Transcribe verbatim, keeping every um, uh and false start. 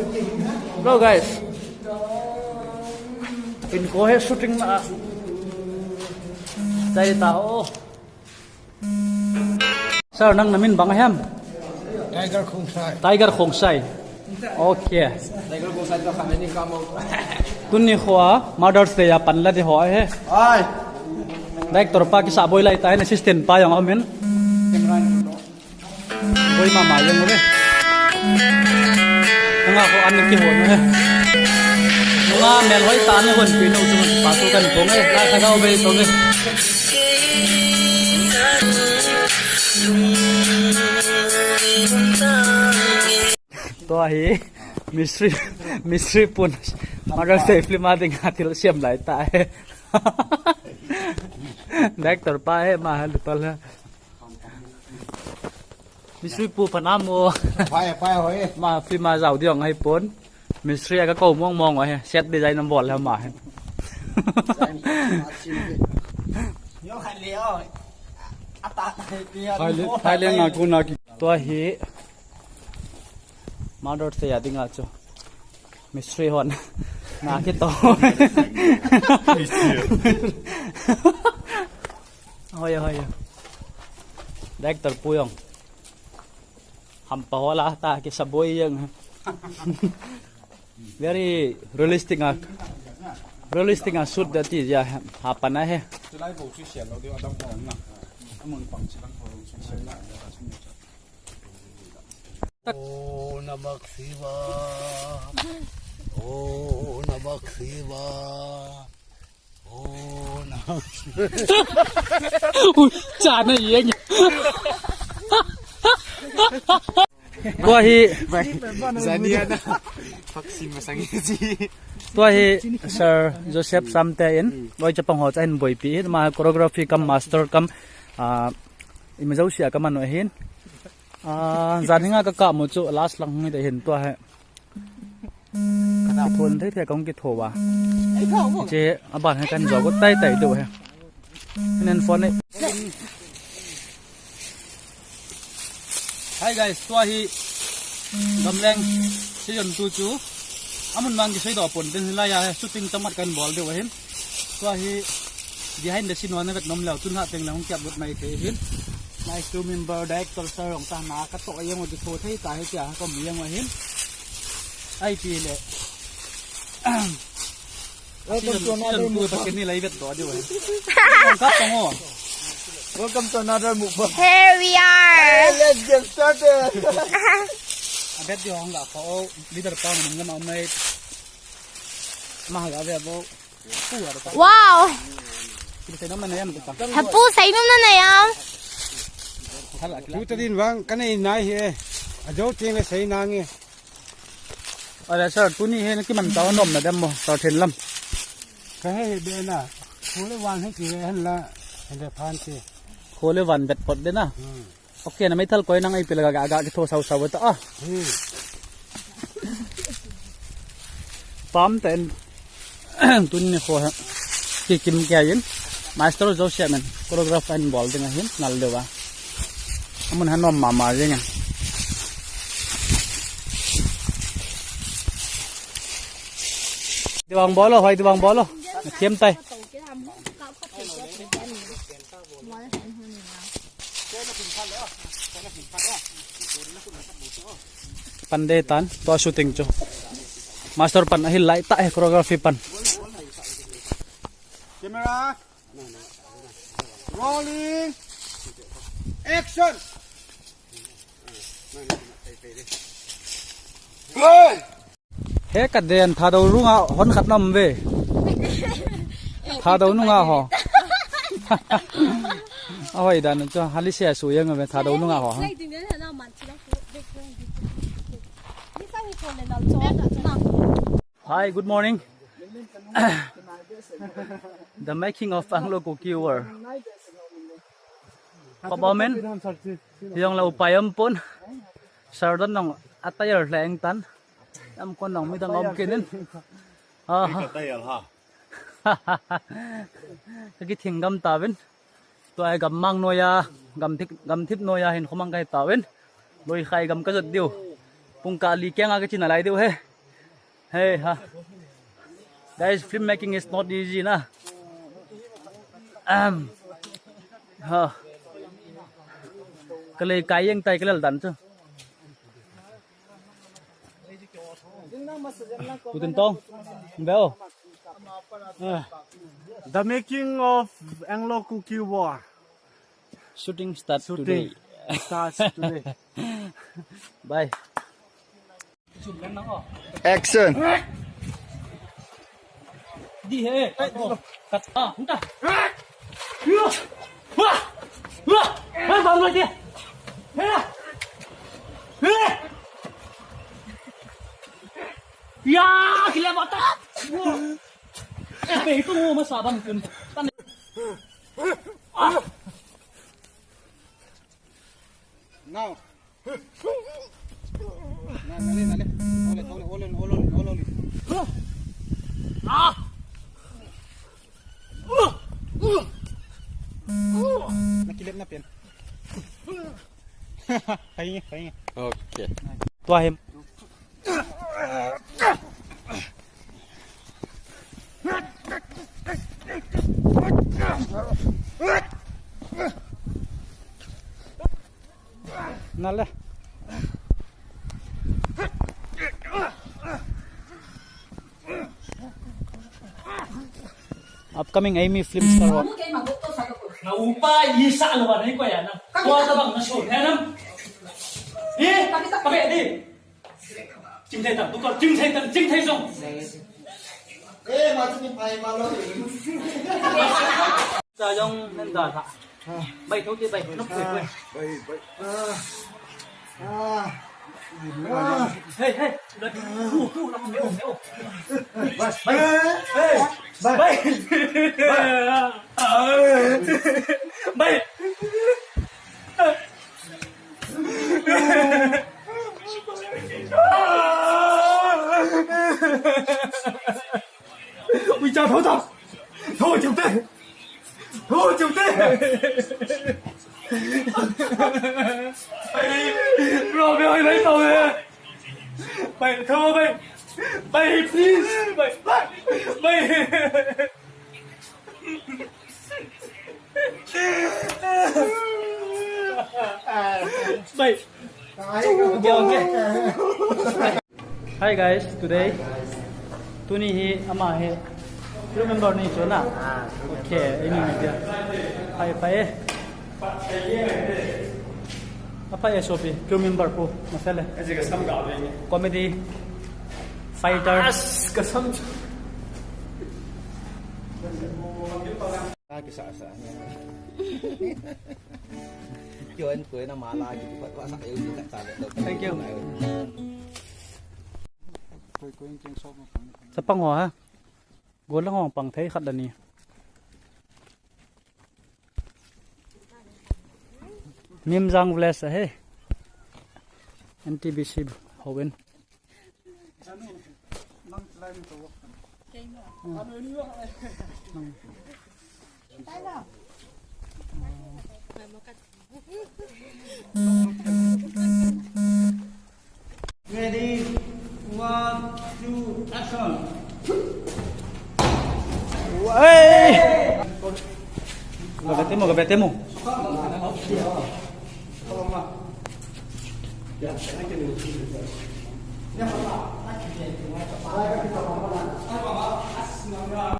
Hello guys. Inko hi shooting na. Chai ta o. Sir, nang namin bang ham? Tiger Khongsai. Tiger Khongsai. Okay. Tiger Khongsai to khan ni ka mo. Tuni khoa Mother's Day a pan la di ho ahi. Ai. Director pa kisa boi lai ta, assistant pa jong aum in. Boi mama jeng uve. Nga ko an ki ho ne. Nga mel hoi ta ne hon pi no tu pa tu kan ko nge. La ka ga uve to nge. Tua hi mistri, mistri pun Mother's Day film a dinga thil siam lai ta e. Director pa e, ma ha lu pa la. Mistri pu panam o. Pai, pai, hoi. Ma film a jao diong hai pon. Mistri a ka ko mong mong o he. Set design am bol le ma he. Yo khan le o. Ata ta he pi a. Thailand, Thailand na ku na ki. Tua hi. Mother's Day a dinga chu. Mistri hon. Na ki to. Hoi, hoi. Director pu jong. Hampa ho la ta kisa boi jeng. Very realistic a, realistic a shoot da ti ja ha pana he. Chulai bo chu sial lo deu adam ko na. Amun pang chi lang ko chu sial na. Om Namah Shivaya. Om Namah Shivaya. Om Namah Shivaya. Ui, chana yeng. Tua hi. Zania na. Vaccine masang ji. Tua hi Sir Joseph Samte in. Loi chapang ho cha hin boipi. Ma choreography kam master kam, ah, ima jouse a kam anu hin. Ah, jan hinga ka ka mu chu last lang ngi te hin tua hi. Ka thon thei thei kong ki tho wa. Che aban ha kan jo ko tai tai do he. Nen phone ni. Hi guys, tua hi gamleng season two chu amun mang ki sei do pon den la ya he shooting tamat kan bol de wa hin. Tua hi behind the scene ho na vet nom leu, tun ha teng le hung kiap got mai thei hin. My crew member, director sir, hung ta na ka to yang got thei ta hi tia ka mu yang hin. Ai pi le. Welcome to another mukbang. Pakin ni lai vet do di wa hin. Hung ka tong o. Welcome to another mukbang. Here we are. Hey, let's get started. A bet di hung ka ko leader pa mun na ma mai. Ma ga ve bo. Wow! Hapu, seinom nanei am? Tu ta din vang, ka nei nai hi e. A jo cheng le sei nange. Ala sir, tuni hi na kiman tao nom na dem mo, tao then lam. Ka he he be na. Khole van he ki le han la, han le phan ti. Khole van bet pot de na. Hmm. Okay, na meithal koi nang ai pil ga ga ga ki tho sau sau ta a. Hmm. Pam ten tun ni kho ha. Ki kim kya yin. Master Joseph men choreograph an bol ding ahin nal dewa. Amun hanom mama jeng. Diwang bolo, hoi diwang bolo. Na thiam tai. Pan de tan, tua shooting chu. Master pan ahi lai ta he choreography pan. Camera. Rolling. Action. Hey! He ka den Thadou runga hon khat nam ve. Thadou nunga ho. Ahoi dan chu hali se su yang ve Thadou nunga ho. Hi, good morning. The making of Anglo Kuki War. Pabamen. Yong la upai am pon. Sardon nong atayar leng tan. Am kon nong midang om kinin. Ah. Ka tayal ha. Ka kithing gam tavin. Tua ai gam mang noya, gam thip, gam thip noya hin khomang kai tavin. Loi khai gam ka jot diu. Pung ka li keng a ka chin alai diu he. Hey, ha. Guys, filmmaking is not easy, na. Um, ha. Kalei kai jeng tai kalel dan chu. Putin tong. Beo. Ah. The making of Anglo-Kuki War. Shooting start Shooting today. Starts today. Bye. Action. Di he, kat, oh, kat, ah, hunta. Wah! Wah! Wah! Wah! Baru lagi. Hei! Hei! Ya, gila mata. Wah! Eh, itu mau masa bang kun. Tan-, ah! Now. Na, nale, nale. Ole, ole, ole, ole, ole, ole. Ah! Nakilep na pen. Pahingi, pahingi. Okay. Tua him. Nale. Upcoming Aimee film star ho. Na upa isa lo ba nai ko ya na. Ko ta bang na so. He nam. He, ka be di. Chim thei tam, tu ko chim thei tam, chim thei jong. Eh, ma tu ni pai ma lo. Sa jong nan da tha. Bai tho te bai, nok te bai. Bai, bai. Ah. Ah. Hey, hey. Lo tu, tu, lo me, me. Bai. Bai. Hey. Bai. Bai. Bai. Ui cha, tho ta. Tho chim te. Tho chim te. Bro, bro, bai tho e. Bai tho, bai. Bai, please. Bai, bai. Bai. Bye. Okay, okay. Hi guys, today. Tuni hi ama hi. Remember ni chu na? Ah, okay, ini ni dia. Hi, hi. Apa ya, Sophie? Remember po, masala. Comedy. Fighter. As kasam. Ka kisa sa. Kion ko na mala ki pa pa sa yo ki ta ta. Thank you. Koi koi king so. Sa pang ho ha. Go lang ho pang thei khat la ni. Mimjang Village ahi. N T B C Hoven. Ready, one, two, action. Hey! Gabete mo, gabete mo.